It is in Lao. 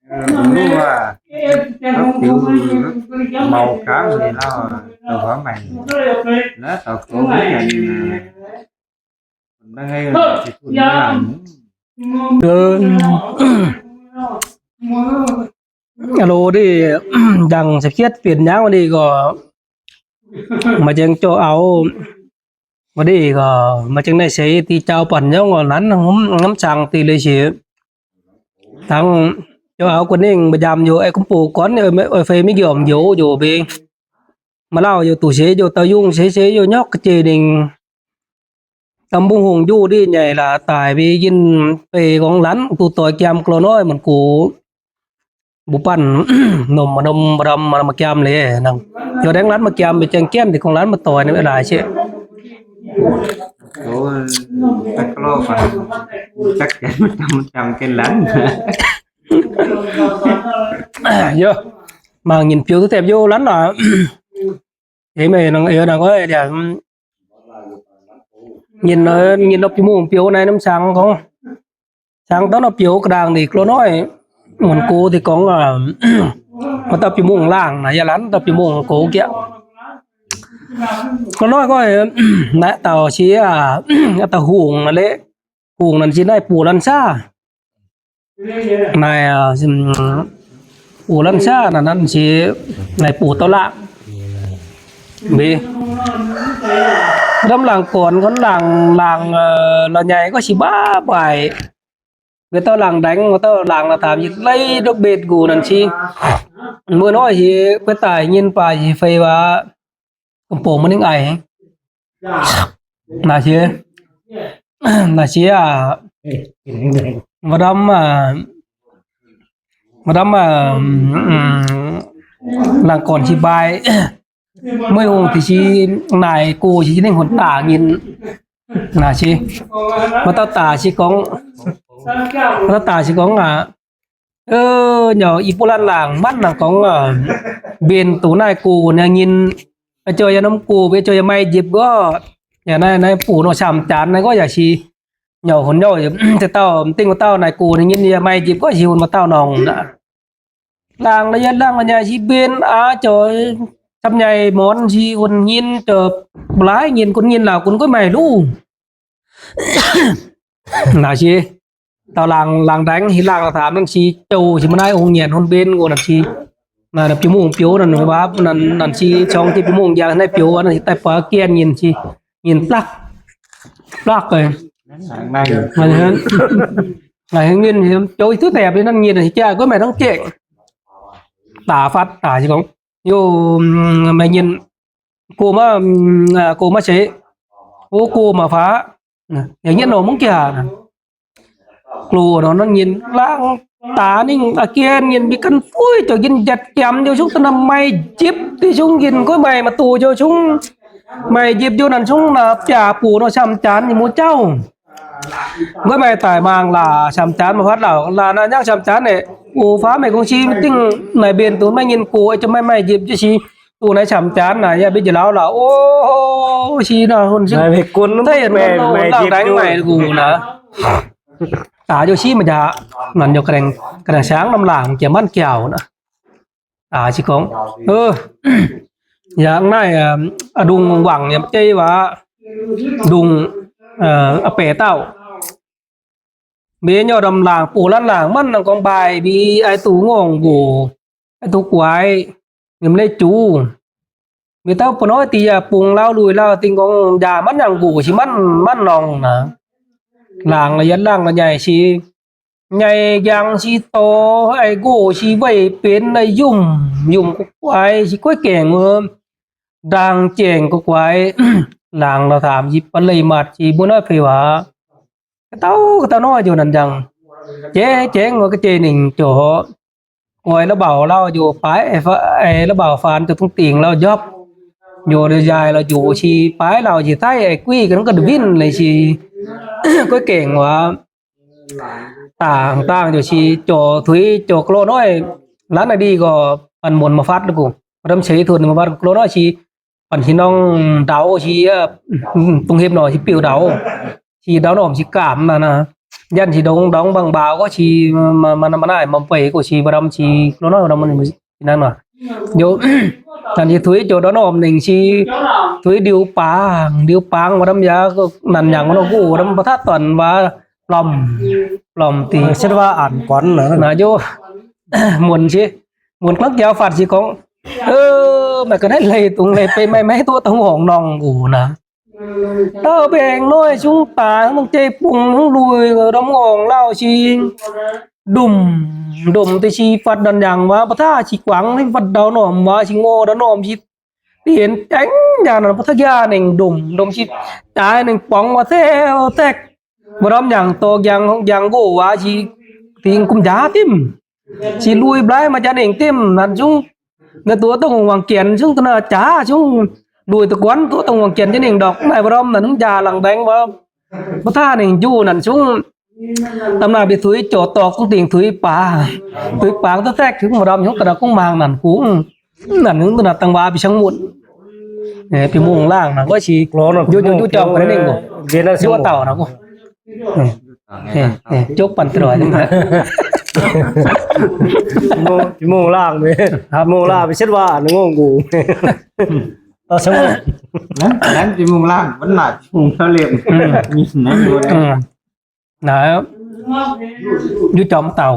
ເອີ ບໍ່ຮູ້ວ່າເຂົາຕິວເມົາກາງນີ້ລາວ ເຈົ້າຂອງໃໝ່ ແລະເຂົາກໍມີອັນ ເອີ ອາໂລເດ້ ດັງສະເພຍດ ເປັນຫຍັງວະນີ້ກໍ ມາແຈ້ງເຈົ້າເອົາ ວັນນີ້ກໍມາຈັ່ງໃດເສ ທີ່ເຈົ້າປັນຍອງອັນນັ້ນ ນຳຊ່າງຕິເລີຍເສ ທັງເຈົ້າເອົາກວນເອງ ມາຢາມຢູ່ ໄອ້ກຸມປູກ່ອນ ເອີ ເອີ ເຟມີຢອມຢູ່ ຢູ່ເບ ມາເລົ່າຢູ່ຕູເສ ຢູ່ເຕົ້າຍຸງເສ ເສຢູ່ຍອກກະເຈນິງ ຕຳບັກຫຸ່ງຢູ່ດີໃຫຍ່ລະ ຕາຍໄປກິນເປຂອງຫຼັນ ຕູຕ່ອຍແກ້ມກະລໍນ້ອຍ ມັນກູ ບໍ່ປັນນົມມານົມມາດຳມາ ມາແກ້ມເລີຍນາງ ເຈົ້າແດງຫຼັນມາແກ້ມໄປແຈ້ງແກ້ມທີ່ຂອງຫຼັນມາຕ່ອຍນີ້ຫຼາຍເຊ ໂອ້ຍ ຕັກກະລໍປານ ຈັກແຈນມັນຈຳ ມັນຈຳແກ່ນຫຼັນ ເຢີ ມາຍິນປິວແຕບຢູ່ຫຼັນນະ ເອີ ແມ່ນາງ ເອີ ນາງເອີຍ ດຽວ ຍິນ ເອີ ຍິນເອົາປິວໂມງປິວໃນນ້ຳສັງຂອງ ສັງຕອນເອົາປິວກະດາງນີ້ກະລໍນ້ອຍ ມັນກູທີ່ກອງ ອາ ມາຕະປິວໂມງລ້າງນະ ຢາຫຼັນຕະປິວໂມງກູກຽ ກະລໍນ້ອຍກໍ ນະ ເຕົາເຊຍ ອາ ຕະຫູງນັ້ນແຫຼະ ຫູງນັ້ນຊິນາຍປູລັນຊາ ນາຍ ອາ ອືມ ປູລັນຊານັ້ນ ນັ້ນຊິນາຍປູເຕົາລາງ ເບ ດຳລາງກ່ອນ ຄັນລາງ ລາງ ເອີ ລາວໃຫຍ່ກໍຊິບ້າບາຍ ເວເຕົ້າລາງແດງ ເວເຕົ້າລາງລາວຖາມຊິໄລ່ດອກເບດກູນັ້ນຊິ ມື້ນ້ອຍຊິໄປຕາຍຍິນປາຊິໄຟວ່າ ກຳໂປງມັນຍັງໄອ ນາເຊຍ ນາເຊຍ ມາດຳ ອາ ມາດຳ ອາ ອືມ ນາງກ່ອນຊິບາຍ ມື້ຫຸງທີ່ຊິນາຍກູຊິຍິງຫົນຕາຍິນ ນາຊິ ມາຕາຕາຊິກອງ ມາຕາຕາຊິກອງ ອາ ເອີ ເນາະ ອີປູລັນລາງ ມັນນະກອງ ອາ ເບນໂຕນາຍກູນະຍິນ ອາ ເຈົ້າຢ່ານຳກູ ເຈົ້າຢ່າໄມ້ຢິບກໍ ຢ່ານາຍ ນາຍປູເນາະ ສາມຈານນະກໍຢ່າຊິ ເຫຍົາຄົນເຫຍົາ ແຕ່ເຕົ້າຕິງເຕົ້ານາຍກູໄດ້ຍິນ ຢ່າໄມ້ຢິບກໍຊິຫົນມາເຕົ້ານ້ອງນະ ລາງລະຍະ ລາງລະຍະຊິເບນ ອາ ເຈົ້າ ຊຳໃຫຍ່ໝອນຊິຄົນຍິນ ເຈົ້າ ຫຼາຍຍິນ ຄົນຍິນລາວ ຄົນກໍໄມ່ຮູ້ ນາຊິ ເຕົ້າລາງ ລາງແດງ ທີ່ລາງລະຖາມນັ້ນຊິ ເຈົ້າຊິມານາຍອົງຫຍຽນຫົນເບນໂກນັ້ນຊິ ນາດັບຈະມຸງປິວນັ້ນວ່າ ນັ້ນ ນັ້ນຊິຊ່ອງທີ່ປິວມຸງຢາກໃຫ້ປິວ ອັນນັ້ນຊິແຕ່ປາກຽນຍິນຊິ ຍິນປລັກ ປລັກເລີຍ ມາເຫັນ ມາເຫັນຍິນ ເຈົ້າຊິແຕບນັ້ນຍິນຊິແຈ້ກໍແມ່ນທັງແຈ້ ຕາຟັດ ຕາຊິຂອງ ໂຍມ ແມ່ຍິນ ກູມາ ອາ ກູມາເຊ ໂອ ກູມາຟ້າ ນະ ຢ່າງເງຍໜໍ ມຶງກຽນະ ໂກນອນນັ້ນຍິນ ລ້າງຕານິງອາແກນຍິນ ມີກັນຟຸຍ ເຈົ້າຍິນຈັດກຽມຢູ່ຊຸກຕະນຳໄມ້ຈິບ ທີ່ຊຸງຍິນກ້ອຍໄມ້ມາຕູຢູ່ຊຸງ ໄມ້ຢິບຢູ່ນັ້ນຊຸງນະ ຈາປູເນາະ ຊຳຈານຢູ່ໝູ່ເຈົ້າ ກ້ອຍໄມ້ຕາຍມາງລາ ຊຳຈານມາພັດລາວ ລານາຍັງຊຳຈານເນ ໂອ ຟ້າແມ່ກອງຊີ ຕິງນາຍເບນຕູນໄມ້ຍິນກູ ໄອ້ເຈົ້າໄມ້ ໄມ້ຢິບຢູ່ຊີ ຕູນາຍຊຳຈານນາ ຢ່າບິດຢູ່ລາວລາ ໂອ ຊີນາ ຮຸນຊິ ນາຍເວກຸນ ໄດ້ເຫັນ ແມ່ນ ມັນ ໄມ້ ລາວ ຍິບ ແດງ ຢູ່ ໄມ້ກູນະ ຕາຢູ່ຊີມາຈາ ມັນຢູ່ກະແດງ ກະແດງຊ້າງນຳລາງ ເກຍມັນແກ້ວນະ ອາ ຊິກອງ ເອີ ຢ່າງນາຍ ອາ ອະດຸງຫວັງ ຢ່າເຈ້ວ່າ ດຸງ ເອີ ອາແປເຕົ້າ ເມຍຍໍດຳລາງ ປູລັນລາງ ມັນນຳກອງບາຍ ບີ ໄອຕູງອງໂກ ໄອຕູກວາຍ ເງິມເລຈູ ເມຍເຕົ້າປະນ້ອຍ ຕີຢາປຸງລາວລຸຍລາວ ຕິງກອງຢາມັນຍັງໂກ ຊິມັນ ມັນນອງນະ ລາງລະຍະ ລາງລະໃຫຍ່ຊິ ໃຫຍ່ຢ່າງຊິໂຕ ໄອ້ໂກຊິໄວ້ເປັນໄອ້ຫຍຸ້ມ ຫຍຸ້ມຄວາຍຊິກ້ອຍແກງເອີ ດ່າງແຈງກວ່າຄວາຍ ລາງລະຖາມຊິປະເລີຍມັດຊິບໍ່ນ້ອຍເພວາ ກະເຕົ້າ ກະເຕົ້ານ້ອຍຢູ່ນັ້ນຈັ່ງ ແຈແຈງວ່າກະເຈນິງຈໍ ກອຍລະເບົາລາວຢູ່ປາຍ ໄອ້ລະເບົາຟານຈະທຸງຕີງລາວຢອບ ຢູ່ລະຍາຍລາວຢູ່ຊິປາຍລາວຊິໄທ ໄອ້ກຸ້ຍກັນກະດິວິນເລີຍຊິ ກ້ອຍແກງວ່າ ຕ່າງຕ່າງຢູ່ຊິ ຈໍທຸຍ ຈໍໂກໂລນ້ອຍ ລານອະດີກໍປັນມົນມາຟັດລະກູ ມາດຳເສທຸນມາຟັດໂກໂລນ້ອຍຊິ ປັນຊິນ້ອງດາວຊິ ອືມ ຕຸງເຮັບໜໍຊິປິວດາວ ຊິດາວໜອມຊິກາມນະນະ ຢ້ານຊິດົງດອງບັງບາວກໍຊິມາ ມາ ມານຳມານາຍມາເປີກໍຊິບໍ່ດຳຊິໂລນ້ອຍດຳມັນ ນັ້ນວ່າ ໂຍ ທ່ານຊິທຸຍໂຈດອນອມໜຶ່ງຊິທຸຍດິວປາງ ດິວປາງວ່າດຳຢາກໍນັ້ນຫຍັງເນາະ ກູດຳປະທາດຕອນວ່າປອມ ປອມຕິ ເອີ ເຊັ່ນວ່າອ່ານກ່ອນນະ ນະໂຍ ໝົນຊິ ໝົນກະແກ້ວຟາດຊິຂອງ ເອີ ມັນກໍໄດ້ໄລ່ຕຸງໄລ່ໄປໄມ້ໄມ້ຕົວຕະຫວອງນ້ອງກູນະ ເຕົ້າແບງນ້ອຍຊຸງຕາ ທັງເຈປຸງ ທັງລຸຍ ດຳອອງລາວຊິ ດຸມ ດົມແຕ່ຊິຟັດດັນຍັງວ່າ ປະທາຊິກວາງໃຫ້ຟັດດາວໜອມວ່າ ຊິງໍດາວໜອມຊິ ທີ່ເຫັນແຈ້ງຢ່າງນັ້ນ ປະທະຍາໜຶ່ງດົມ ດົມຊິຈ່າຍໜຶ່ງປອງວ່າແຊວແຊກ ບໍ່ດຳຫຍັງຕອກຢາງ ຢາງໂກວ່າຊິຕິງກຸມຢາຕິມ ຊິລຸຍບລາຍມາຈາເໜ່ງເຕັມນັ້ນຊຸງ ໃນຕົວຕົງຫວັງກຽນຊຸງຕະໜາຈາຊຸງ ລຸຍຕະກວນຕົວຕົງຫວັງກຽນຈະເໜ່ງດອກ ນາຍບໍ່ດຳນັ້ນຢາຫຼັງແດງວ່າ ປະທານເໜ່ງຢູ່ນັ້ນຊຸງ ຕຳນານໄປທຸຍໂຈດຕອກຕຸງຕິງທຸຍປາ ທຸຍປາງຕະແທກເຖິງໝໍດຳຍົກຕະໜາກົງມາງນັ້ນກຸງ ນັ້ນໜຶ່ງຕະໜາຕັງວາໄປຊັງໝຸນ ເອີ ໄປມຸງລ່າງນະ ກໍຊິຢູ່ ຢູ່ ຢູ່ຈອມກັນເອງບໍ່ ເວລາ ຢູ່ເຕົານະບໍ່ ເອີ ເອີ ຈົບປັນຕະຫຼອດ ໂມງ ໂມງລ່າງເດ້ ໂມງລ່າງໄປເຮັດວ່ານະ ງົງກູ ເອີ ສະໝຸນ ນັ້ນ ນັ້ນຊິໂມງລ່າງ ມັນໜ້າຊິໂມງເຊົາເລັບ ອືມ ມີໜ້າຢູ່ ອືມ ນະ ຢູ່ຈອມເຕົາ